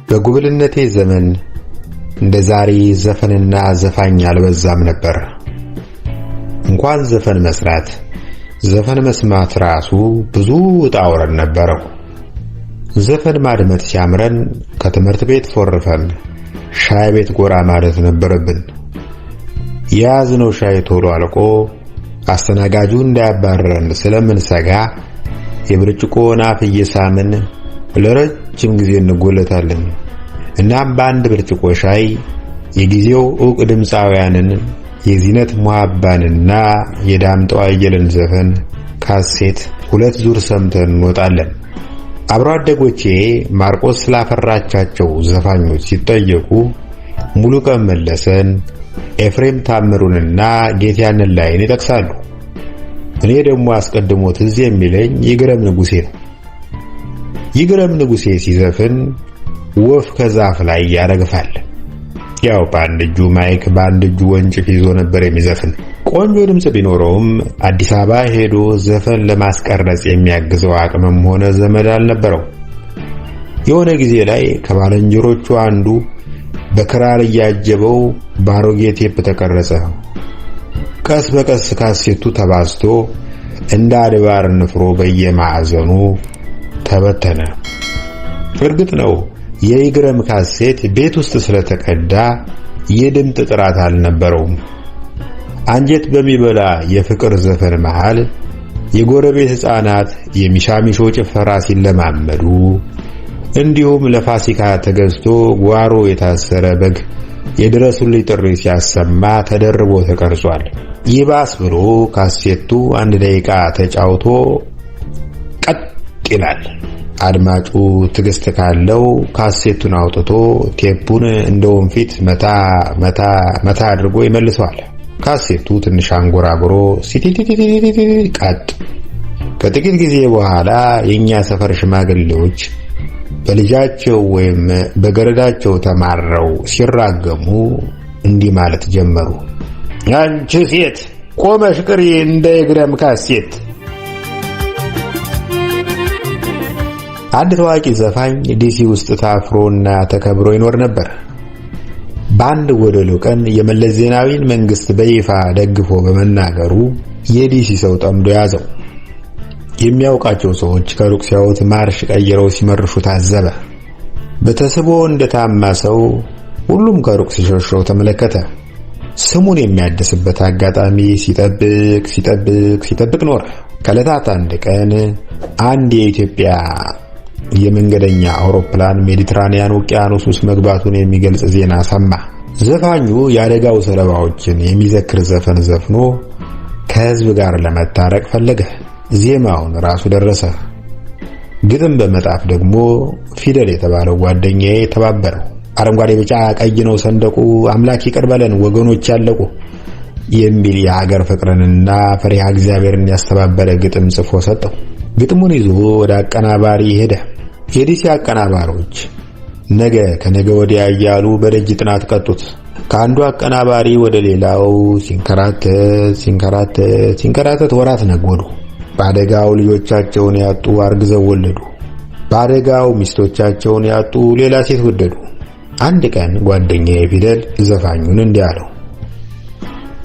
በጉብልነቴ ዘመን እንደ ዛሬ ዘፈንና ዘፋኝ አልበዛም ነበር። እንኳን ዘፈን መስራት ዘፈን መስማት ራሱ ብዙ ውጣ ውረድ ነበረው። ዘፈን ማድመጥ ሲያምረን ከትምህርት ቤት ፎርፈን ሻይ ቤት ጎራ ማለት ነበረብን። የያዝነው ሻይ ቶሎ አልቆ አስተናጋጁ እንዳያባረረን ስለምንሰጋ የብርጭቆውን አፍ እየሳምን ለረጅም ጊዜ እንጎለታለን። እናም በአንድ ብርጭቆ ሻይ የጊዜው ዕውቅ ድምፃውያንን የዚነት ሙሀባንና የዳምጠው አየለን ዘፈን ካሴት ሁለት ዙር ሰምተን እንወጣለን። አብሮ አደጎቼ ማርቆስ ስላፈራቻቸው ዘፋኞች ሲጠየቁ ሙሉቀን መለሰን፣ ኤፍሬም ታምሩንና ጌትያንን ላይን ይጠቅሳሉ። እኔ ደግሞ አስቀድሞ ትዝ የሚለኝ ይግረም ንጉሴ ነው። ይግረም ንጉሴ ሲዘፍን ወፍ ከዛፍ ላይ ያረግፋል። ያው በአንድ እጁ ማይክ በአንድ እጁ ወንጭፍ ይዞ ነበር የሚዘፍን። ቆንጆ ድምጽ ቢኖረውም አዲስ አበባ ሄዶ ዘፈን ለማስቀረጽ የሚያግዘው አቅምም ሆነ ዘመድ አልነበረው። የሆነ ጊዜ ላይ ከባልንጀሮቹ አንዱ በክራር እያጀበው ባሮጌ ቴፕ ተቀረጸ። ቀስ በቀስ ካሴቱ ተባዝቶ እንደ አድባር ንፍሮ በየማዕዘኑ ተበተነ። እርግጥ ነው የይግረም ካሴት ቤት ውስጥ ስለተቀዳ የድምጥ ጥራት አልነበረውም። አንጀት በሚበላ የፍቅር ዘፈን መሃል የጎረቤት ሕፃናት የሚሻሚሾ ጭፈራ ሲለማመዱ፣ እንዲሁም ለፋሲካ ተገዝቶ ጓሮ የታሰረ በግ የድረሱልኝ ጥሪ ሲያሰማ ተደርቦ ተቀርጿል። ይባስ ብሎ ካሴቱ አንድ ደቂቃ ተጫውቶ ቀጥ ይላል። አድማጩ ትዕግስት ካለው ካሴቱን አውጥቶ ቴፑን እንደ ወንፊት መታ መታ መታ አድርጎ ይመልሰዋል። ካሴቱ ትንሽ አንጎራጉሮ ሲቲቲቲቲቲ ቀጥ። ከጥቂት ጊዜ በኋላ የኛ ሰፈር ሽማግሌዎች በልጃቸው ወይም በገረዳቸው ተማረው ሲራገሙ እንዲህ ማለት ጀመሩ። አንቺ ሴት ቆመሽ ቅሪ እንደ ይግረም ካሴት። አንድ ታዋቂ ዘፋኝ ዲሲ ውስጥ ታፍሮና ተከብሮ ይኖር ነበር። በአንድ ጎደሎ ቀን የመለስ ዜናዊን መንግስት በይፋ ደግፎ በመናገሩ የዲሲ ሰው ጠምዶ ያዘው። የሚያውቃቸው ሰዎች ከሩቅ ሲያዩት ማርሽ ቀይረው ሲመርሹ ታዘበ። በተስቦ እንደታማ ሰው ሁሉም ከሩቅ ሲሸሸው ተመለከተ። ስሙን የሚያድስበት አጋጣሚ ሲጠብቅ ሲጠብቅ ሲጠብቅ ኖረ። ከዕለታት አንድ ቀን አንድ የኢትዮጵያ የመንገደኛ አውሮፕላን ሜዲትራኒያን ውቅያኖስ ውስጥ መግባቱን የሚገልጽ ዜና ሰማ። ዘፋኙ የአደጋው ሰለባዎችን የሚዘክር ዘፈን ዘፍኖ ከህዝብ ጋር ለመታረቅ ፈለገ። ዜማውን ራሱ ደረሰ። ግጥም በመጣፍ ደግሞ ፊደል የተባለው ጓደኛዬ ተባበረው። አረንጓዴ፣ ቢጫ፣ ቀይ ነው ሰንደቁ፣ አምላክ ይቅር በለን ወገኖች ያለቁ የሚል የሀገር ፍቅርንና ፈሪሃ እግዚአብሔርን ያስተባበረ ግጥም ጽፎ ሰጠው። ግጥሙን ይዞ ወደ አቀናባሪ ሄደ። የዲሲ አቀናባሪዎች ነገ ከነገ ወዲያ እያሉ በደጅ ጥናት ቀጡት። ከአንዱ አቀናባሪ ወደ ሌላው ሲንከራተት ሲንከራተት ሲንከራተት ወራት ነጎዱ። በአደጋው ልጆቻቸውን ያጡ አርግዘው ወለዱ። በአደጋው ሚስቶቻቸውን ያጡ ሌላ ሴት ወደዱ። አንድ ቀን ጓደኛዬ ፊደል ዘፋኙን እንዲህ አለው፣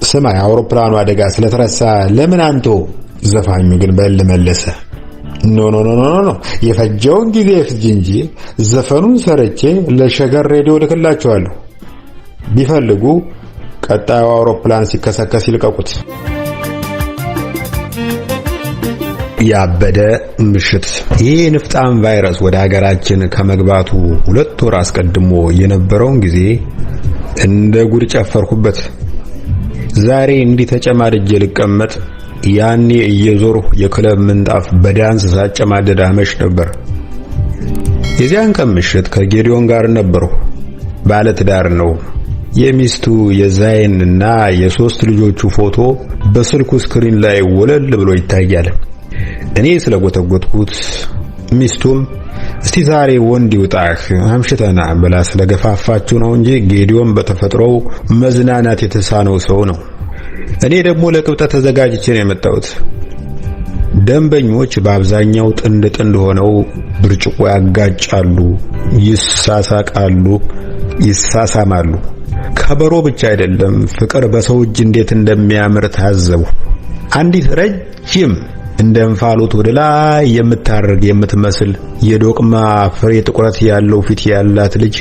ስማ የአውሮፕላኑ አደጋ ስለተረሳ ለምን አንተ? ዘፋኙ ግን በል መለሰ፣ no no no no no፣ የፈጀውን ጊዜ ፍጅ እንጂ ዘፈኑን ሰርቼ ለሸገር ሬዲዮ ልክላቸዋለሁ። ቢፈልጉ ቀጣዩ አውሮፕላን ሲከሰከስ ይልቀቁት። ያበደ ምሽት። ይህ ንፍጣም ቫይረስ ወደ ሀገራችን ከመግባቱ 2 ወር አስቀድሞ የነበረውን ጊዜ እንደ ጉድ ጨፈርኩበት። ዛሬ እንዲህ ተጨማድጄ ልቀመጥ፣ ያኔ እየዞርሁ የክለብ ምንጣፍ በዳንስ ሳጨማደድ አመሽ ነበር። የዚያን ቀን ምሽት ከጌዲዮን ጋር ነበርሁ። ባለትዳር ነው። የሚስቱ የዛይን እና የሶስት ልጆቹ ፎቶ በስልኩ screen ላይ ወለል ብሎ ይታያል። እኔ ስለጎተጎትኩት ሚስቱም እስቲ ዛሬ ወንድ ይውጣህ አምሽተና ብላ ስለገፋፋችሁ ነው እንጂ ጌዲዮን በተፈጥሮው መዝናናት የተሳነው ሰው ነው። እኔ ደግሞ ለቅብጠት ተዘጋጅቼ ነው የመጣሁት። ደንበኞች በአብዛኛው ጥንድ ጥንድ ሆነው ብርጭቆ ያጋጫሉ፣ ይሳሳቃሉ፣ ይሳሳማሉ። ከበሮ ብቻ አይደለም፣ ፍቅር በሰው እጅ እንዴት እንደሚያምር ታዘቡ። አንዲት ረጅም እንደ እንፋሎት ወደ ላይ የምታርግ የምትመስል የዶቅማ ፍሬ ጥቁረት ያለው ፊት ያላት ልጅ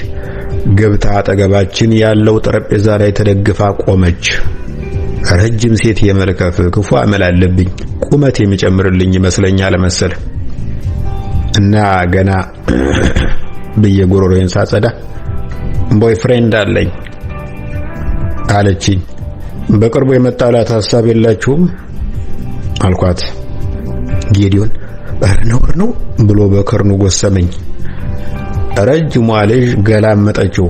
ገብታ አጠገባችን ያለው ጠረጴዛ ላይ ተደግፋ ቆመች። ረጅም ሴት የመልከፍ ክፉ አመል አለብኝ። ቁመት የሚጨምርልኝ ይመስለኛል መሰል እና ገና ብዬ ጉሮሮዬን ሳጸዳ boyfriend አለኝ አለችኝ። በቅርቡ የመጣላት ሐሳብ የላችሁም አልኳት። ጌዲዮን ኧረ ነውር ነው ብሎ በክርኑ ጎሰመኝ። ረጅሟ ልጅ ገላመጠችው።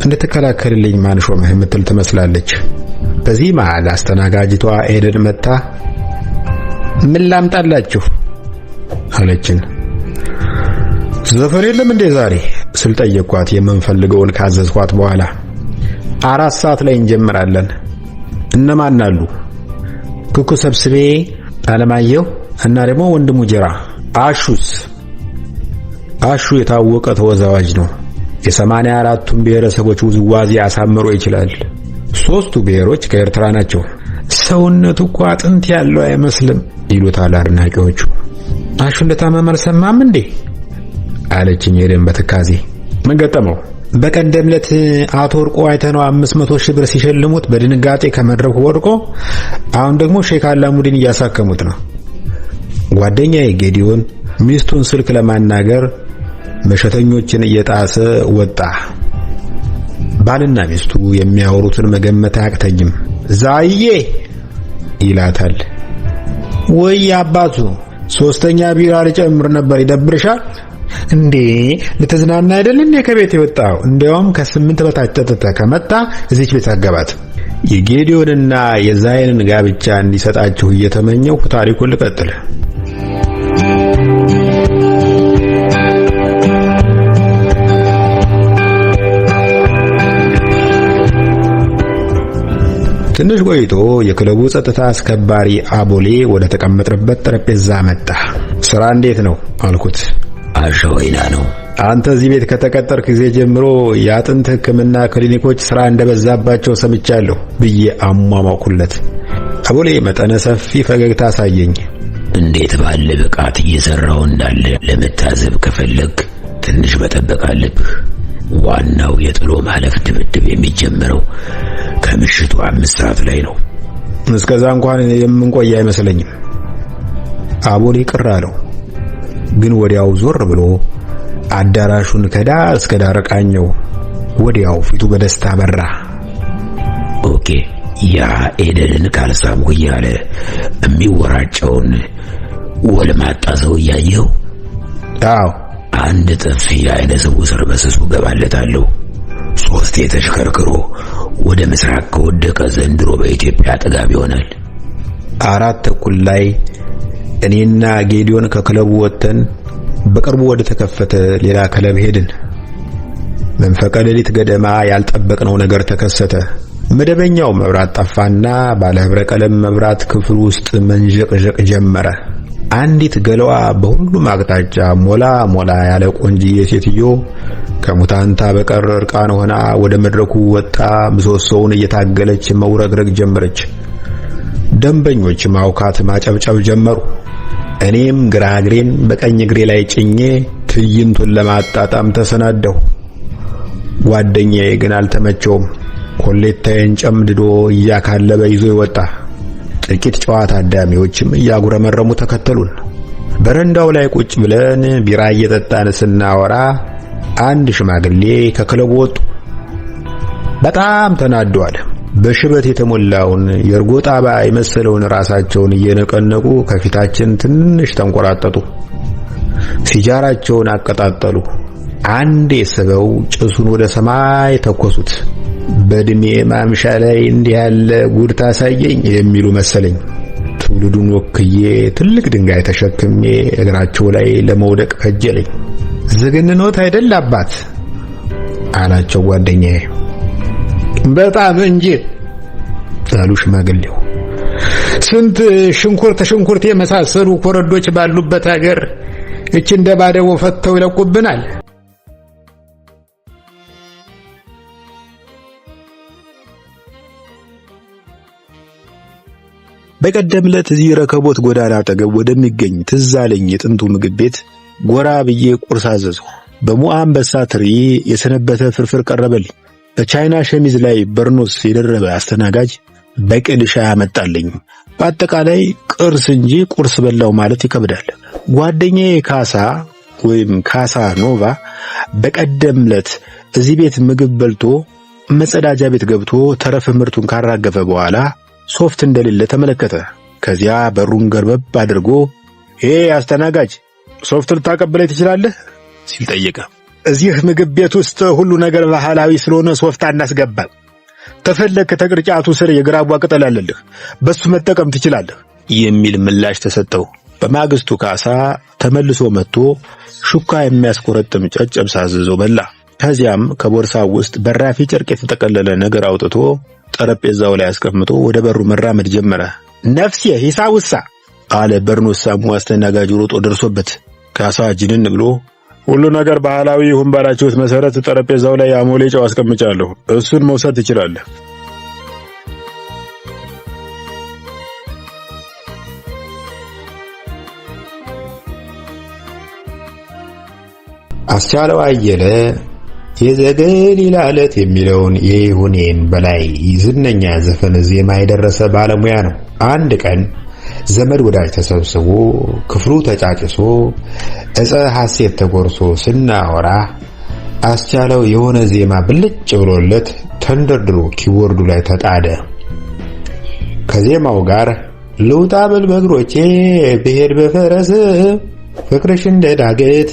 እንድትከላከልልኝ ማን ሾመህ የምትል ትመስላለች። በዚህ መሃል አስተናጋጅቷ ኤደን መጣ። ምን ላምጣላችሁ አለችን። ዘፈን የለም እንዴ ዛሬ ስል ጠየቅኳት። የምንፈልገውን ካዘዝኳት በኋላ 4 ሰዓት ላይ እንጀምራለን። እነማን አሉ? ኩኩ ሰብስቤ፣ አለማየሁ እና ደግሞ ወንድሙ ጅራ። አሹስ? አሹ የታወቀ ተወዛዋዥ ነው። የ84ቱን ብሔረሰቦች ውዝዋዜ አሳምሮ ይችላል። 3ቱ ብሔሮች ከኤርትራ ናቸው። ሰውነቱ እኮ አጥንት ያለው አይመስልም ይሉታል አድናቂዎቹ። አሹ እንደታመመ አልሰማም እንዴ አለችኝ ኤደን በትካዜ። ምን ገጠመው? በቀደም ዕለት አቶ ወርቆ አይተነው 500 ሺህ ብር ሲሸልሙት በድንጋጤ ከመድረኩ ወድቆ አሁን ደግሞ ሼክ አላሙዲን እያሳከሙት ነው። ጓደኛዬ ጌዲዮን ሚስቱን ስልክ ለማናገር መሸተኞችን እየጣሰ ወጣ። ባልና ሚስቱ የሚያወሩትን መገመት አያቅተኝም። ዛዬ ይላታል። ወይ አባቱ ሶስተኛ ቢራ ልጨምር ነበር፣ ይደብርሻል እንዴ? ልትዝናና አይደል እንዴ ከቤት የወጣው? እንዲያውም ከ8 በታች ጠጥተህ ከመጣ እዚች ቤት አገባት። የጌዲዮንና የዛይንን ጋብቻ እንዲሰጣችሁ እየተመኘሁ ታሪኩን ልቀጥል። ትንሽ ቆይቶ የክለቡ ጸጥታ አስከባሪ አቦሌ ወደ ተቀመጥንበት ጠረጴዛ መጣ። ስራ እንዴት ነው አልኩት። አሸወይና ነው። አንተ እዚህ ቤት ከተቀጠርክ ጊዜ ጀምሮ የአጥንት ሕክምና ክሊኒኮች ስራ እንደበዛባቸው ሰምቻለሁ ብዬ አሟሟኩለት። አቦሌ መጠነ ሰፊ ፈገግታ አሳየኝ። እንዴት ባለ ብቃት እየሰራው እንዳለ ለመታዘብ ከፈለግ ትንሽ መጠበቅ አለብህ። ዋናው የጥሎ ማለፍ ድብድብ የሚጀምረው ከምሽቱ 5 ሰዓት ላይ ነው። እስከዛ እንኳን የምንቆይ አይመስለኝም። አቦሌ ቅር አለው። ግን ወዲያው ዞር ብሎ አዳራሹን ከዳር እስከ ዳር ቃኘው። ወዲያው ፊቱ በደስታ በራ። Okay፣ ያ ኤደንን ካልሳምኩ እያለ የሚወራጨውን ወልማጣ ሰው እያየው፣ አዎ፣ አንድ ጥፊ አይነ ስውር በስሱ ገባለታለሁ። 3 ተሽከርክሮ ወደ ምስራቅ ከወደቀ ዘንድሮ በኢትዮጵያ ጥጋብ ይሆናል። 4:30 ላይ እኔና ጌዲዮን ከክለቡ ወጥተን በቅርቡ ወደ ተከፈተ ሌላ ክለብ ሄድን። መንፈቀ ሌሊት ገደማ ያልጠበቅነው ነገር ተከሰተ። መደበኛው መብራት ጠፋና ባለ ህብረ ቀለም መብራት ክፍል ውስጥ መንዠቅዠቅ ጀመረ። አንዲት ገለዋ በሁሉም አቅጣጫ ሞላ ሞላ ያለ ቆንጅዬ ሴትዮ ከሙታንታ በቀር እርቃን ሆና ወደ መድረኩ ወጣ። ምሰሶውን እየታገለች መውረግረግ ጀመረች። ደንበኞች ማውካት ማጨብጨብ ጀመሩ። እኔም ግራ እግሬን በቀኝ እግሬ ላይ ጭኜ ትዕይንቱን ለማጣጣም ተሰናደሁ። ጓደኛዬ ግን አልተመቸውም። ኮሌታዬን ጨምድዶ እያካለበ ይዞ ይወጣ። ጥቂት ጨዋታ ታዳሚዎችም እያጉረመረሙ ተከተሉን። በረንዳው ላይ ቁጭ ብለን ቢራ እየጠጣን ስናወራ አንድ ሽማግሌ ከክለቡ ወጡ። በጣም ተናደዋል። በሽበት የተሞላውን የእርጎ ጣባ የመሰለውን ራሳቸውን እየነቀነቁ ከፊታችን ትንሽ ተንቆራጠጡ። ሲጃራቸውን አቀጣጠሉ። አንዴ ስበው ጭሱን ወደ ሰማይ ተኮሱት። በእድሜ ማምሻ ላይ እንዲህ ያለ ጉድ ታሳየኝ የሚሉ መሰለኝ። ትውልዱን ወክዬ ትልቅ ድንጋይ ተሸክሜ እግራቸው ላይ ለመውደቅ ከጀለኝ። ዝግንኖት አይደል አባት አላቸው ጓደኛዬ። በጣም እንጂ አሉ ሽማግሌው። ስንት ሽንኩርት ሽንኩርት የመሳሰሉ ኮረዶች ባሉበት ሀገር እችን ደባደቦ ፈተው ይለቁብናል። በቀደም ዕለት እዚህ ረከቦት ጎዳና አጠገብ ወደሚገኝ ትዝ አለኝ የጥንቱ ምግብ ቤት ጎራ ብዬ ቁርስ አዘዝሁ። በሞአ አንበሳ ትሪ የሰነበተ ፍርፍር ቀረበልኝ። በቻይና ሸሚዝ ላይ በርኖስ የደረበ አስተናጋጅ በቅል ሻይ አመጣልኝ። በአጠቃላይ ቅርስ እንጂ ቁርስ በላው ማለት ይከብዳል። ጓደኛዬ ካሳ ወይም ካሳ ኖቫ በቀደም ዕለት እዚህ ቤት ምግብ በልቶ መጸዳጃ ቤት ገብቶ ተረፈ ምርቱን ካራገፈ በኋላ ሶፍት እንደሌለ ተመለከተ። ከዚያ በሩን ገርበብ አድርጎ "ይሄ አስተናጋጅ፣ ሶፍት ልታቀብለኝ ትችላለህ?" ሲል ጠየቀ። "እዚህ ምግብ ቤት ውስጥ ሁሉ ነገር ባህላዊ ስለሆነ ሶፍት አናስገባም። ተፈለክ ተቅርጫቱ ስር የግራቧ ቅጠል አለልህ፣ በሱ መጠቀም ትችላለህ" የሚል ምላሽ ተሰጠው። በማግስቱ ካሳ ተመልሶ መጥቶ ሹካ የሚያስቆረጥም ጨጨብሳ አዝዞ በላ። ከዚያም ከቦርሳው ውስጥ በራፊ ጨርቅ የተጠቀለለ ነገር አውጥቶ ጠረጴዛው ላይ አስቀምጦ ወደ በሩ መራመድ ጀመረ። "ነፍሴ፣ ሂሳቡሳ?" አለ በርኖሳሙ አስተናጋጅ ሮጦ ደርሶበት። ካሳ ጅንን ብሎ "ሁሉ ነገር ባህላዊ ይሁን ባላችሁት መሰረት ጠረጴዛው ላይ አሞሌ ጨው አስቀምጫለሁ። እሱን መውሰድ ትችላለህ።" አስቻለው አየለ የዘገሊላ ዕለት የሚለውን የይሁኔን በላይ ዝነኛ ዘፈን ዜማ የደረሰ ባለሙያ ነው። አንድ ቀን ዘመድ ወዳጅ ተሰብስቦ ክፍሉ ተጫጭሶ ዕፀ ሐሴት ተጎርሶ ስናወራ አስቻለው የሆነ ዜማ ብልጭ ብሎለት ተንደርድሮ ኪቦርዱ ላይ ተጣደ። ከዜማው ጋር "ልውጣ ብል በእግሮቼ ብሄድ በፈረስ ፍቅርሽ እንደ ዳገት"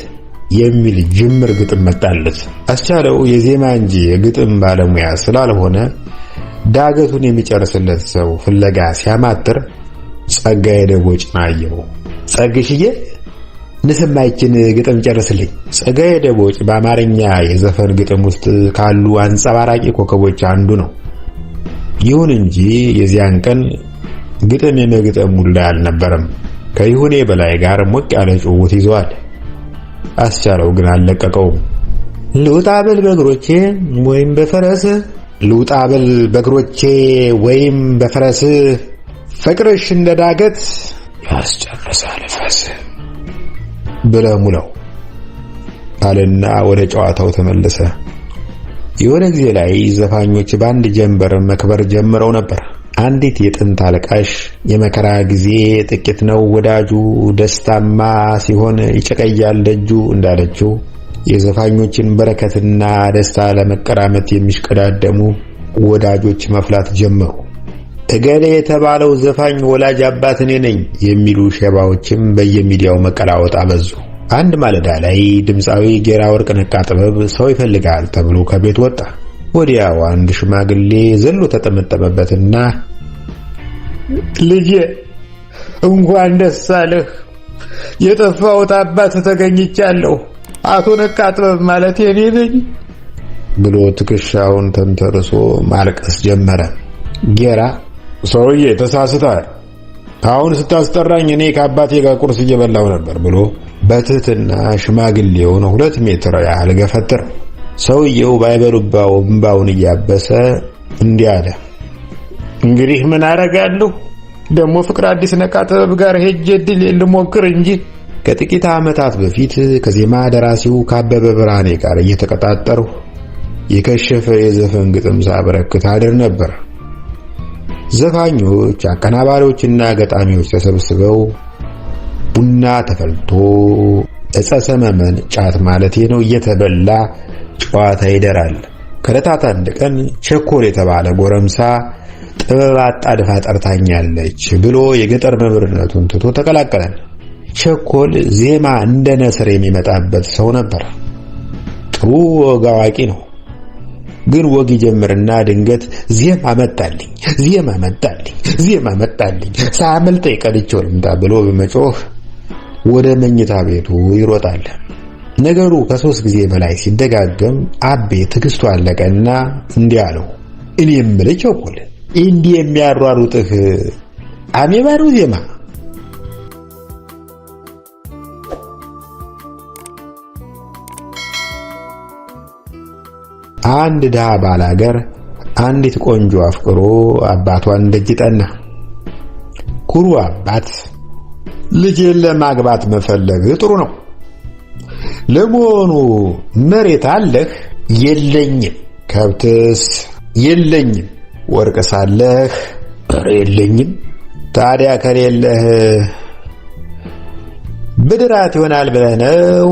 የሚል ጅምር ግጥም መጣለት። አስቻለው የዜማ እንጂ የግጥም ባለሙያ ስላልሆነ ዳገቱን የሚጨርስለት ሰው ፍለጋ ሲያማትር ጸጋዬ ደቦጭን አየው። "ጸግሽዬ፣ ንስማይችን ግጥም ጨርስልኝ።" ጸጋዬ ደቦጭ በአማርኛ የዘፈን ግጥም ውስጥ ካሉ አንጸባራቂ ኮከቦች አንዱ ነው። ይሁን እንጂ የዚያን ቀን ግጥም የመግጠም ሙድ ላይ አልነበረም። ከይሁኔ በላይ ጋር ሞቅ ያለ ጭውውት ይዘዋል። አስቻለው ግን አልለቀቀውም። "ልውጣ ብል በእግሮቼ ወይም በፈረስ፣ ልውጣ ብል በእግሮቼ ወይም በፈረስ ፍቅርሽ እንደ ዳገት ያስጨርሳል ፈስ ብለህ ሙለው" አለና ወደ ጨዋታው ተመለሰ። የሆነ ጊዜ ላይ ዘፋኞች በአንድ ጀንበር መክበር ጀምረው ነበር። አንዲት የጥንት አልቃሽ "የመከራ ጊዜ ጥቂት ነው ወዳጁ፣ ደስታማ ሲሆን ይጨቀያል ደጁ" እንዳለችው የዘፋኞችን በረከትና ደስታ ለመቀራመት የሚሽቀዳደሙ ወዳጆች መፍላት ጀመሩ። እገሌ የተባለው ዘፋኝ ወላጅ አባት እኔ ነኝ የሚሉ ሼባዎችም በየሚዲያው መቀላወጥ አበዙ። አንድ ማለዳ ላይ ድምፃዊ ጌራ ወርቅ ነቃ ጥበብ ሰው ይፈልጋል ተብሎ ከቤት ወጣ። ወዲያው አንድ ሽማግሌ ዘሎ ተጠመጠመበትና "ልጄ፣ እንኳን ደስ አለህ፣ የጠፋሁት አባት ተገኝቻለሁ። አቶ ነቃ ጥበብ ማለት የኔ ነኝ" ብሎ ትከሻውን ተንተርሶ ማልቀስ ጀመረ። ጌራ "ሰውዬ፣ ተሳስተሃል። አሁን ስታስጠራኝ እኔ ከአባቴ ጋር ቁርስ እየበላሁ ነበር" ብሎ በትህትና ሽማግሌውን 2 ሜትር ያህል ገፈተረ። ሰውየው ባይበሉባው እምባውን እያበሰ እንዲህ አለ። "እንግዲህ ምን አደርጋለሁ? ደግሞ ፍቅር አዲስ ነቃ ጥበብ ጋር ሄጄ እድል ልሞክር እንጂ።" ከጥቂት ዓመታት በፊት ከዜማ ደራሲው ከአበበ ብርሃኔ ጋር እየተቀጣጠርሁ የከሸፈ የዘፈን ግጥም ሳበረክት አድር ነበር። ዘፋኞች፣ አቀናባሪዎችና ገጣሚዎች ተሰብስበው ቡና ተፈልቶ ዕፀ ሰመመን፣ ጫት ማለቴ ነው፣ እየተበላ ጨዋታ ይደራል። ከዕለታት አንድ ቀን ቸኮል የተባለ ጎረምሳ ጥበብ አጣድፋ ጠርታኛለች ብሎ የገጠር መምህርነቱን ትቶ ተቀላቀለን። ቸኮል ዜማ እንደ ነስር የሚመጣበት ሰው ነበር። ጥሩ ወግ አዋቂ ነው። ግን ወግ ይጀምርና ድንገት "ዜማ መጣልኝ፣ ዜማ መጣልኝ፣ ዜማ መጣልኝ፣ ሳያመልጠኝ ቀድቼው ልምጣ" ብሎ በመጮህ ወደ መኝታ ቤቱ ይሮጣል። ነገሩ ከ3 ጊዜ በላይ ሲደጋገም አቤ ትዕግስቱ አለቀና እንዲህ አለው። "እኔ የምልህ ቸኮል፣ እንዲህ የሚያሯሩጥህ ጣዕም የባዶ ዜማ። አንድ ድሃ ባላገር አንዲት ቆንጆ አፍቅሮ አባቷን ደጅ ጠና። ኩሩ አባት ልጄን ለማግባት መፈለግ ጥሩ ነው። ለመሆኑ መሬት አለህ? የለኝም። ከብትስ? የለኝም። ወርቅስ አለህ? ኧረ የለኝም። ታዲያ ከሌለህ ብድራት ይሆናል ብለህ ነው?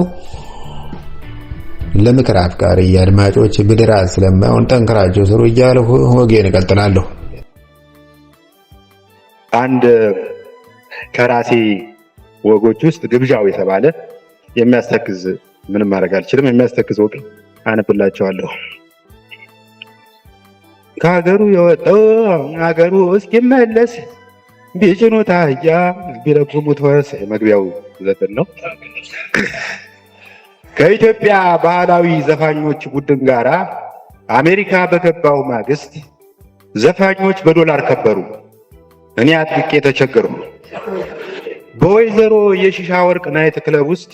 ለምክር አፍቃሪ አድማጮች ብድራት ስለማይሆን ጠንክራቸው ስሩ እያልሁ ወጌን እቀጥላለሁ። አንድ ከራሴ ወጎች ውስጥ ግብዣው የተባለ የሚያስተክዝ፣ ምንም ማድረግ አልችልም፣ የሚያስተክዝ ወግ አነብላቸዋለሁ። ከሀገሩ የወጣው ሀገሩ እስኪመለስ ቢጭኑት አህያ ቢለጉሙት ፈረስ መግቢያው ዘፈን ነው። ከኢትዮጵያ ባህላዊ ዘፋኞች ቡድን ጋራ አሜሪካ በገባው ማግስት ዘፋኞች በዶላር ከበሩ። እኔ አጥብቄ ተቸገርኩ። በወይዘሮ የሺሻ ወርቅ night club ውስጥ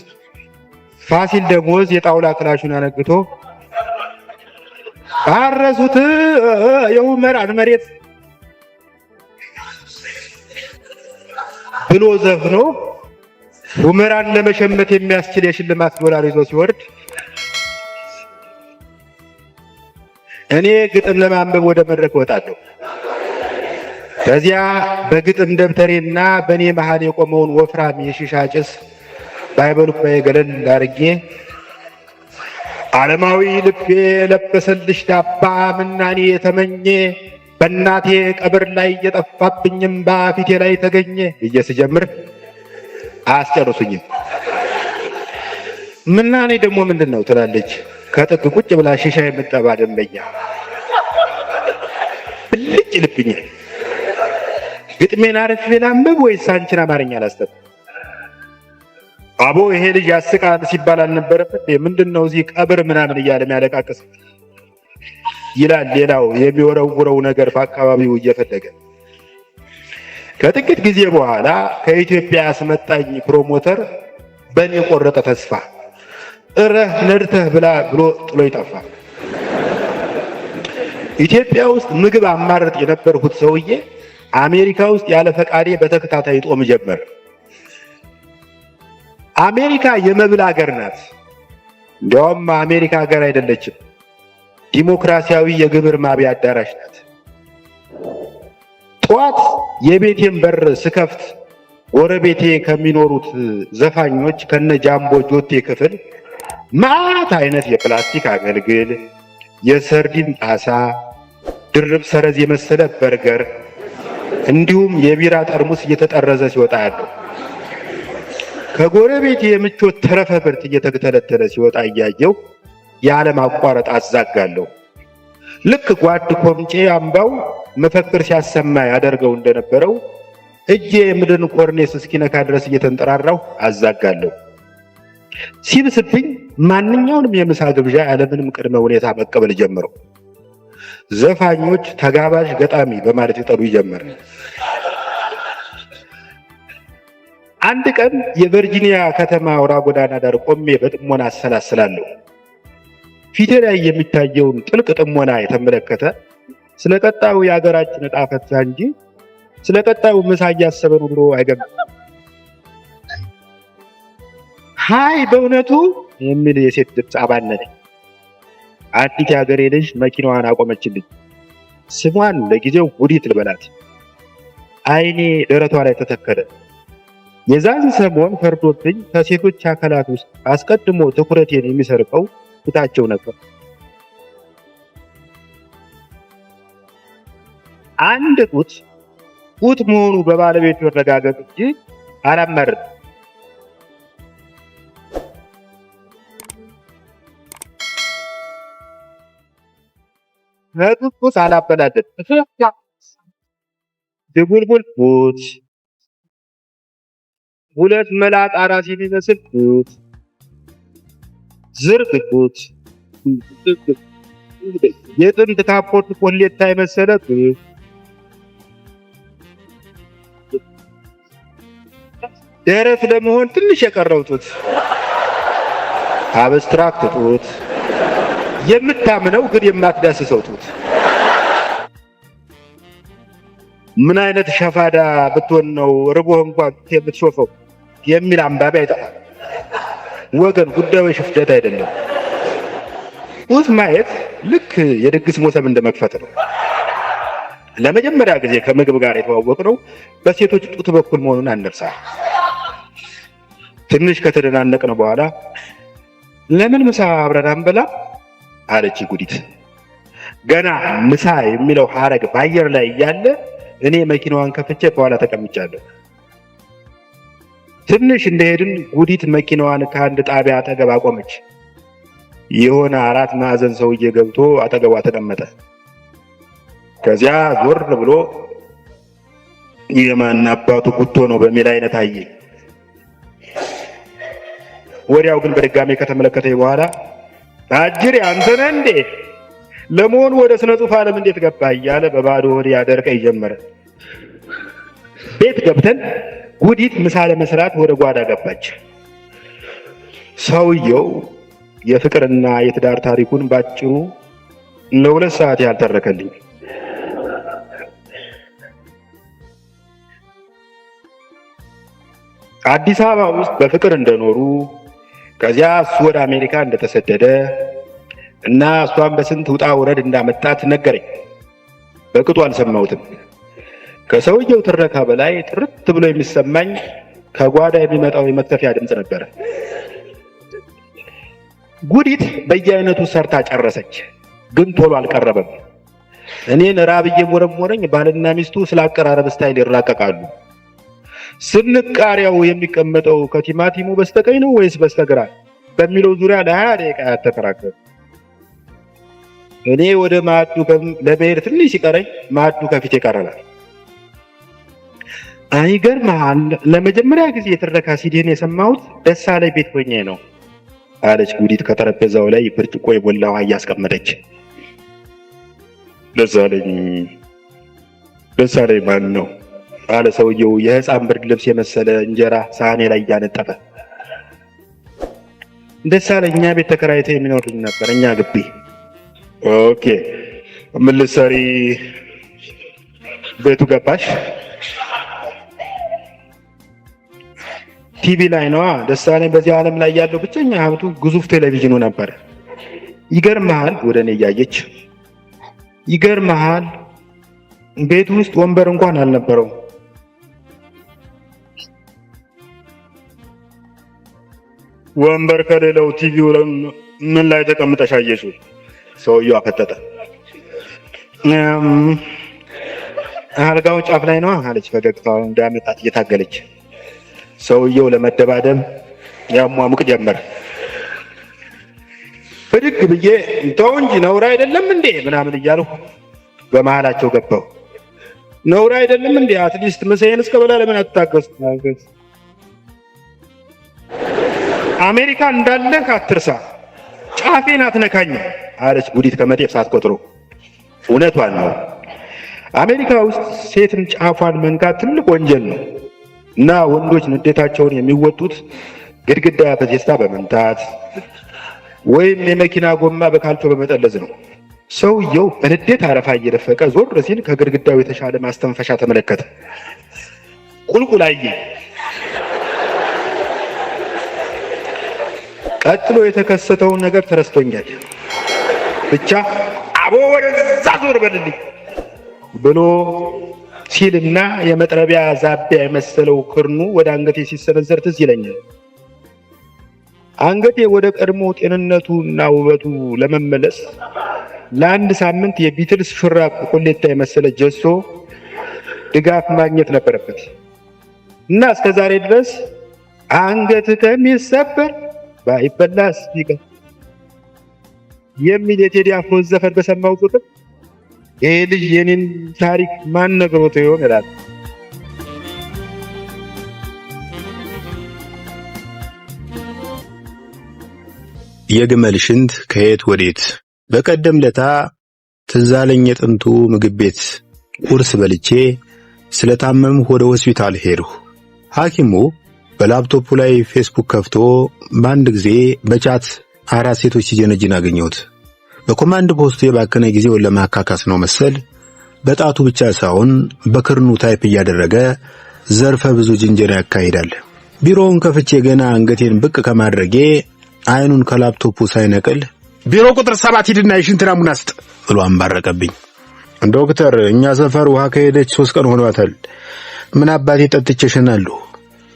ፋሲል ደሞዝ የጣውላ ክላሹን አነግቶ አረሱት የሁመራን መሬት ብሎ ዘፍኖ ሁመራን ለመሸመት የሚያስችል የሽልማት ዶላር ይዞ ሲወርድ እኔ ግጥም ለማንበብ ወደ መድረክ እወጣለሁ። ከዚያ በግጥም ደብተሬና በእኔ መሃል የቆመውን ወፍራም የሺሻ ጭስ ባይበሉባዬ ገለል አድርጌ ዓለማዊ ልቤ ለበሰልሽ ዳባ ምናኔ የተመኘ በእናቴ ቀብር ላይ የጠፋብኝ እምባ ፊቴ ላይ ተገኘ ብዬ ስጀምር አያስጨርሱኝም። ምናኔ ደግሞ ምንድን ነው ትላለች ከጥግ ቁጭ ብላ ሺሻ የምጠባ ደንበኛ። ብልጭ ይልብኛል። ግጥሜን አርፌ ላንብብ ወይስ አንቺን አማርኛ ላስተምር? አቦ ይሄ ልጅ ያስቃል ሲባል አልነበረም? ምንድን ነው እዚህ ቀብር ምናምን እያለ የሚያለቃቅስ ይላል ሌላው የሚወረውረው ነገር በአካባቢው እየፈለገ። ከጥቂት ጊዜ በኋላ ከኢትዮጵያ ያስመጣኝ promoter በእኔ ቆረጠ ተስፋ። ጥረህ ነድተህ ብላ ብሎ ጥሎ ይጠፋ። ኢትዮጵያ ውስጥ ምግብ አማርጥ የነበርኩት ሰውዬ አሜሪካ ውስጥ ያለ ፈቃዴ በተከታታይ ጦም ጀመር። አሜሪካ የመብል ሀገር ናት። እንዲያውም አሜሪካ ሀገር አይደለችም፣ ዲሞክራሲያዊ የግብር ማብያ አዳራሽ ናት። ጠዋት የቤቴን በር ስከፍት ጎረቤቴ ከሚኖሩት ዘፋኞች ከነ ጃምቦ ጆቴ ክፍል ማት አይነት የፕላስቲክ አገልግል፣ የሰርዲን ጣሳ፣ ድርብ ሰረዝ የመሰለ በርገር እንዲሁም የቢራ ጠርሙስ እየተጠረዘ ሲወጣ ያለው ከጎረቤቴ የምቾት ተረፈ ምርት እየተተለተለ ሲወጣ እያየው ያለማቋረጥ አዛጋለሁ። ልክ ጓድ ኮምጬ አምባው መፈክር ሲያሰማ ያደርገው እንደነበረው እጄ የምድርን ኮርኔስ እስኪነካ ድረስ እየተንጠራራሁ አዛጋለሁ። ሲብስብኝ ማንኛውንም የምሳ ግብዣ ያለምንም ቅድመ ሁኔታ መቀበል ጀመርኩ። ዘፋኞች ተጋባዥ ገጣሚ በማለት ይጠሩ ጀመር። አንድ ቀን የቨርጂኒያ ከተማ አውራ ጎዳና ዳር ቆሜ በጥሞና አሰላስላለሁ። ፊቴ ላይ የሚታየውን ጥልቅ ጥሞና የተመለከተ ስለ ቀጣዩ የሀገራችን ዕጣ ፈንታ እንጂ ስለ ቀጣዩ ምሳ እያሰበ ነው ብሎ አይገምትም። Hi በእውነቱ የሚል የሴት ድምፅ አባነነኝ። አንዲት የሀገሬ ልጅ መኪናዋን አቆመችልኝ። ስሟን ለጊዜው ጉዲት ልበላት። ዓይኔ ደረቷ ላይ ተተከለ። የዛን ሰሞን ፈርዶብኝ ከሴቶች አካላት ውስጥ አስቀድሞ ትኩረቴን የሚሰርቀው ፊታቸው ነበር። አንድ ጡት ጡት መሆኑ በባለቤቱ መረጋገጥ እንጂ አላመርም። ከጡት ጡት አላበላለን። ድቡልቡል ጡት፣ ሁለት መላጣ ራስ የሚመስል ጡት፣ ዝርግ ጡት፣ የጥንት ካፖርት ኮሌታ የመሰለ ጡት፣ ደረት ለመሆን ትንሽ የቀረው ጡት፣ abstract ጡት፣ የምታምነው ግን የማትዳስሰው ጡት። ምን አይነት ሸፋዳ ብትሆን ነው ርቦህ እንኳን የምትሾፈው የሚል አንባቢ አይጠፋም። ወገን፣ ጉዳዩ የሽፍደት አይደለም። ጡት ማየት ልክ የድግስ ሞሰብ እንደመክፈት ነው። ለመጀመሪያ ጊዜ ከምግብ ጋር የተዋወቅነው በሴቶች ጡት በኩል መሆኑን አንርሳ። ትንሽ ከተደናነቅን በኋላ "ለምን ምሳ አብረን አንበላም?" አለች ጉዲት። ገና ምሳ የሚለው ሐረግ በአየር ላይ እያለ እኔ መኪናዋን ከፍቼ ከኋላ ተቀምጫለሁ። ትንሽ እንደሄድን ጉዲት መኪናዋን ከአንድ ጣቢያ አጠገብ አቆመች። የሆነ አራት ማዕዘን ሰውዬ ገብቶ አጠገቧ ተቀመጠ። ከዚያ ዞር ብሎ የማን አባቱ ጉቶ ነው በሚል አይነት አየኝ። ወዲያው ግን በድጋሜ ከተመለከተኝ በኋላ "አጅሬ፣ አንተ ነህ እንዴ? ለመሆኑ ወደ ስነ ጽሑፍ ዓለም እንዴት ገባህ?" እያለ በባዶ ሆድ ያደርቀኝ ጀመረ። ቤት ገብተን ጉዲት ምሳ ለመስራት ወደ ጓዳ ገባች። ሰውየው የፍቅርና የትዳር ታሪኩን ባጭሩ ለ2 ሰዓት ያህል ተረከልኝ። አዲስ አበባ ውስጥ በፍቅር እንደኖሩ፣ ከዚያ እሱ ወደ አሜሪካ እንደተሰደደ እና እሷን በስንት ውጣ ውረድ እንዳመጣት ነገረኝ። በቅጡ አልሰማሁትም። ከሰውየው ትረካ በላይ ጥርት ብሎ የሚሰማኝ ከጓዳ የሚመጣው የመክተፊያ ድምፅ ነበረ። ጉዲት በየአይነቱ ሰርታ ጨረሰች፣ ግን ቶሎ አልቀረበም። እኔን ራብ እየሞረሞረኝ ባልና ሚስቱ ስለ አቀራረብ style ይራቀቃሉ። ስንቅ ቃሪያው የሚቀመጠው ከቲማቲሙ በስተቀኝ ነው ወይስ በስተግራ በሚለው ዙሪያ ለ20 ደቂቃ ያተከራከሩ። እኔ ወደ ማዕዱ ለመሄድ ትንሽ ሲቀረኝ ማዕዱ ከፊቴ ቀረበ። "አይገርምሃል፣ ለመጀመሪያ ጊዜ የትረካ ሲዲህን የሰማሁት ደሳለኝ ቤት ሆኜ ነው" አለች ጉዲት ከጠረጴዛው ላይ ብርጭቆ የሞላ ውሃ እያስቀመጠች። "ደሳለኝ? ደሳለኝ ማን ነው?" አለ ሰውየው የህፃን ብርድ ልብስ የመሰለ እንጀራ ሳህኔ ላይ እያነጠፈ። "ደሳለኝ እኛ ቤት ተከራይቶ የሚኖር ልጅ ነበር፣ እኛ ግቢ።" "Okay፣ ምን ልትሰሪ ቤቱ ገባሽ?" "ቲቪ ላይ ነዋ። ደሳለኝ በዚህ ዓለም ላይ ያለው ብቸኛ ሀብቱ ግዙፍ ቴሌቪዥኑ ነበር። ይገርምሃል፣" ወደ እኔ እያየች፣ "ይገርምሃል፣ ቤቱ ውስጥ ወንበር እንኳን አልነበረውም።" "ወንበር ከሌለው ቲቪው ምን ላይ ተቀምጠሽ አየሽው?" ሰውየው አፈጠጠ። "አልጋው ጫፍ ላይ ነዋ" አለች ፈገግታዋን እንዳያመጣት እየታገለች። ሰውየው ለመደባደብ ያሟሙቅ ጀመር። ብድግ ብዬ "ተው እንጂ፣ ነውር አይደለም እንዴ?" ምናምን እያልሁ በመሀላቸው ገባሁ። "ነውር አይደለም እንዴ? At least ምሳዬን እስከበላ ለምን አትታገሱ? አሜሪካ እንዳለህ አትርሳ፣ ጫፌን አትነካኝም" አለች ጉዲት ከመጤፍ ሳትቆጥሮ። እውነቷን ነው። አሜሪካ ውስጥ ሴትን ጫፏን መንካት ትልቅ ወንጀል ነው እና ወንዶች ንዴታቸውን የሚወጡት ግድግዳ በቴስታ በመምታት ወይም የመኪና ጎማ በካልቾ በመጠለዝ ነው። ሰውየው በንዴት አረፋ እየደፈቀ ዞር ሲል ከግድግዳው የተሻለ ማስተንፈሻ ተመለከተ። ቁልቁል አየ። ቀጥሎ የተከሰተውን ነገር ተረስቶኛል። ብቻ "አቦ፣ ወደዛ ዞር በልልኝ" ብሎ ሲልና የመጥረቢያ ዛቢያ የመሰለው ክርኑ ወደ አንገቴ ሲሰነዘር ትዝ ይለኛል። አንገቴ ወደ ቀድሞ ጤንነቱ እና ውበቱ ለመመለስ ለአንድ ሳምንት የቢትልስ ሹራብ ኮሌታ የመሰለ ጀሶ ድጋፍ ማግኘት ነበረበት እና እስከ ዛሬ ድረስ "አንገት ከሚሰበር ባይበላስ ቢቀር" የሚል የቴዲ አፍሮን ዘፈን በሰማው ቁጥር ይሄ ልጅ የኔን ታሪክ ማን ነግሮት ይሆን እላለሁ። የግመል ሽንት ከየት ወዴት? በቀደም ለታ ትዝ አለኝ የጥንቱ ምግብ ቤት ቁርስ በልቼ ስለታመምሁ ወደ ሆስፒታል ሄድሁ። ሐኪሙ በላፕቶፑ ላይ ፌስቡክ ከፍቶ በአንድ ጊዜ በ chat አራት ሴቶች ሲጀነጅን አገኘሁት። በኮማንድ ፖስቱ የባከነ ጊዜውን ለማካካስ ነው መሰል በጣቱ ብቻ ሳይሆን በክርኑ type እያደረገ ዘርፈ ብዙ ጅንጀና ያካሂዳል። ቢሮውን ከፍቼ ገና አንገቴን ብቅ ከማድረጌ አይኑን ከላፕቶፑ ሳይነቅል "ቢሮ ቁጥር 7 ሂድና የሽንት ናሙና ስጥ" ብሎ አንባረቀብኝ። "ዶክተር፣ እኛ ሰፈር ውሃ ከሄደች 3 ቀን ሆኗታል። ምን አባቴ ጠጥቼ እሸናለሁ?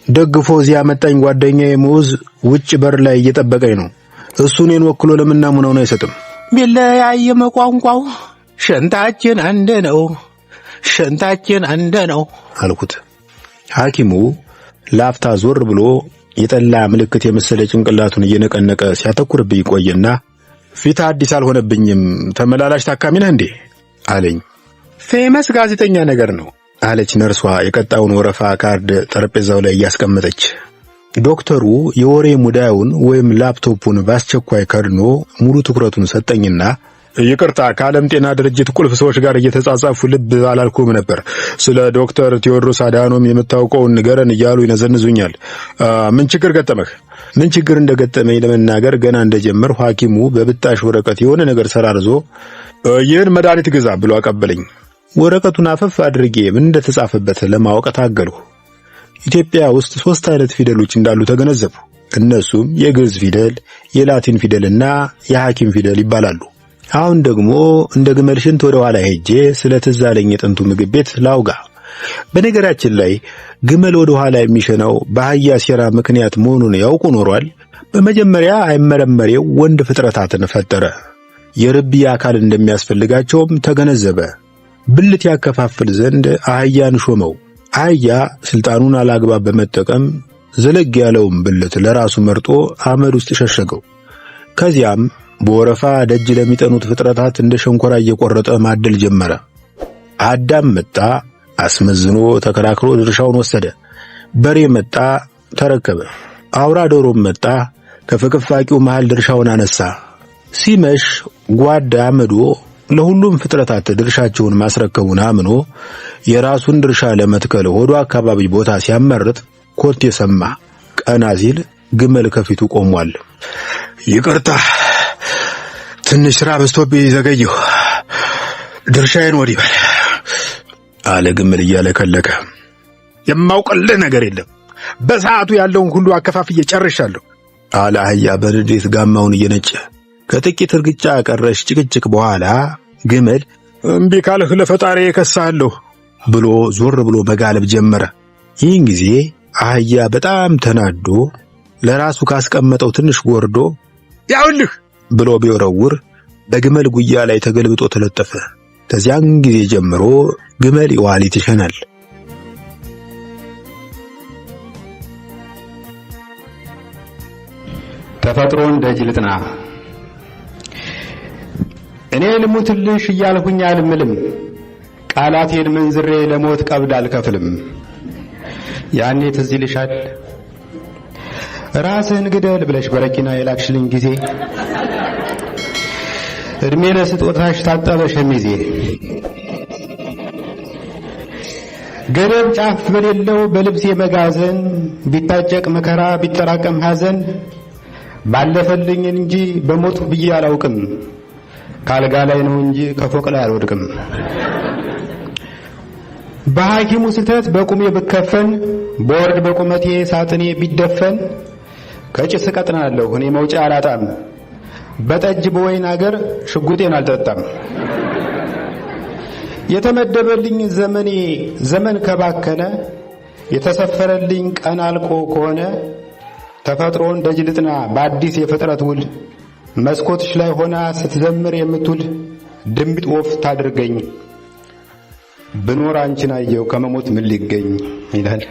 ደግፎ እዚህ ያመጣኝ ጓደኛዬ ሙዝ ውጭ በር ላይ እየጠበቀኝ ነው። እሱ እኔን ወክሎ ለምን ናሙናውን አይሰጥም?" "ቢለያይም ቋንቋው ሽንታችን አንድ ነው፣ ሽንታችን አንድ ነው" አልኩት። ሐኪሙ ላፍታ ዞር ብሎ የጠላ ምልክት የመሰለ ጭንቅላቱን እየነቀነቀ ሲያተኩርብኝ ቆየና፣ "ፊት አዲስ አልሆነብኝም፣ ተመላላሽ ታካሚ ነህ እንዴ?" አለኝ። "Famous ጋዜጠኛ ነገር ነው" አለች ነርሷ የቀጣውን ወረፋ ካርድ ጠረጴዛው ላይ እያስቀመጠች። ዶክተሩ የወሬ ሙዳዩን ወይም ላፕቶፑን በአስቸኳይ ከድኖ ሙሉ ትኩረቱን ሰጠኝና፣ "ይቅርታ፣ ከዓለም ጤና ድርጅት ቁልፍ ሰዎች ጋር እየተጻጻፉ ልብ አላልኩም ነበር። ስለ ዶክተር ቴዎድሮስ አድሃኖም የምታውቀውን ንገረን እያሉ ይነዘንዙኛል። ምን ችግር ገጠመህ?" ምን ችግር እንደገጠመኝ ለመናገር ገና እንደጀመርሁ ሐኪሙ በብጣሽ ወረቀት የሆነ ነገር ሰራርዞ "ይህን መድኃኒት ግዛ" ብሎ አቀበለኝ። ወረቀቱን አፈፍ አድርጌ ምን እንደተጻፈበት ለማወቅ ታገልሁ። ኢትዮጵያ ውስጥ 3 አይነት ፊደሎች እንዳሉ ተገነዘብኩ። እነሱም የግዕዝ ፊደል፣ የላቲን ፊደልና የሐኪም ፊደል ይባላሉ። አሁን ደግሞ እንደ ግመል ሽንት ወደ ኋላ ሄጄ ስለ ትዝ አለኝ የጥንቱ ምግብ ቤት ላውጋ። በነገራችን ላይ ግመል ወደ ኋላ የሚሸናው በአህያ ሴራ ምክንያት መሆኑን ያውቁ ኖሯል? በመጀመሪያ አይመረመሬው ወንድ ፍጥረታትን ፈጠረ። የርቢ አካል እንደሚያስፈልጋቸውም ተገነዘበ። ብልት ያከፋፍል ዘንድ አህያን ሾመው። አህያ ስልጣኑን አላግባብ በመጠቀም ዘለግ ያለውን ብልት ለራሱ መርጦ አመድ ውስጥ ሸሸገው። ከዚያም በወረፋ ደጅ ለሚጠኑት ፍጥረታት እንደ ሸንኮራ እየቆረጠ ማደል ጀመረ። አዳም መጣ፣ አስመዝኖ ተከራክሮ ድርሻውን ወሰደ። በሬ መጣ፣ ተረከበ። አውራ ዶሮም መጣ፣ ከፍቅፋቂው መሃል ድርሻውን አነሳ። ሲመሽ ጓዳ አመዶ ለሁሉም ፍጥረታት ድርሻቸውን ማስረከቡን አምኖ የራሱን ድርሻ ለመትከል ሆዶ አካባቢ ቦታ ሲያመርጥ ኮቴ ሰማ። ቀና ሲል ግመል ከፊቱ ቆሟል። "ይቅርታ፣ ትንሽ ስራ በዝቶብኝ ዘገየሁ። ድርሻዬን ወዲህ በል" አለ ግመል እያለከለከ። "የማውቅልህ ነገር የለም። በሰዓቱ ያለውን ሁሉ አከፋፍዬ ጨርሻለሁ" አለ አህያ በንዴት ጋማውን እየነጨ። ከጥቂት እርግጫ ቀረሽ ጭቅጭቅ በኋላ ግመል "እምቢ ካልህ ለፈጣሪ እከስሃለሁ" ብሎ ዞር ብሎ መጋለብ ጀመረ። ይህን ጊዜ አህያ በጣም ተናዶ ለራሱ ካስቀመጠው ትንሽ ጎርዶ "ያውልህ" ብሎ ቢወረውር በግመል ጉያ ላይ ተገልብጦ ተለጠፈ። ከዚያን ጊዜ ጀምሮ ግመል የኋሊት ይሸናል። ተፈጥሮን ደጅ ልጥና። እኔ ልሙትልሽ እያልሁኝ አልምልም፣ ቃላቴን መንዝሬ ለሞት ቀብድ አልከፍልም። ያኔ ትዝ ይልሻል ራስህን ግደል ብለሽ በረኪና የላክሽልኝ ጊዜ፣ እድሜ ለስጦታሽ ታጠበ ሸሚዜ። ገደብ ጫፍ በሌለው በልብሴ መጋዘን ቢታጨቅ መከራ ቢጠራቀም ሐዘን፣ ባለፈልኝ እንጂ በሞት ብዬ አላውቅም፣ ካልጋ ላይ ነው እንጂ ከፎቅ ላይ አልወድቅም። በሐኪሙ ስህተት በቁሜ ብከፈን፣ በወርድ በቁመቴ ሳጥኔ ቢደፈን፣ ከጭስ እቀጥናለሁ እኔ መውጫ አላጣም፣ በጠጅ በወይን አገር ሽጉጤን አልጠጣም። የተመደበልኝ ዘመኔ ዘመን ከባከነ፣ የተሰፈረልኝ ቀን አልቆ ከሆነ፣ ተፈጥሮን ደጅ ልጥና በአዲስ የፍጥረት ውል፣ መስኮትሽ ላይ ሆና ስትዘምር የምትውል ድንቢጥ ወፍ ታድርገኝ፣ ብኖር አንቺን አየሁ ከመሞት ምን ሊገኝ ይላል።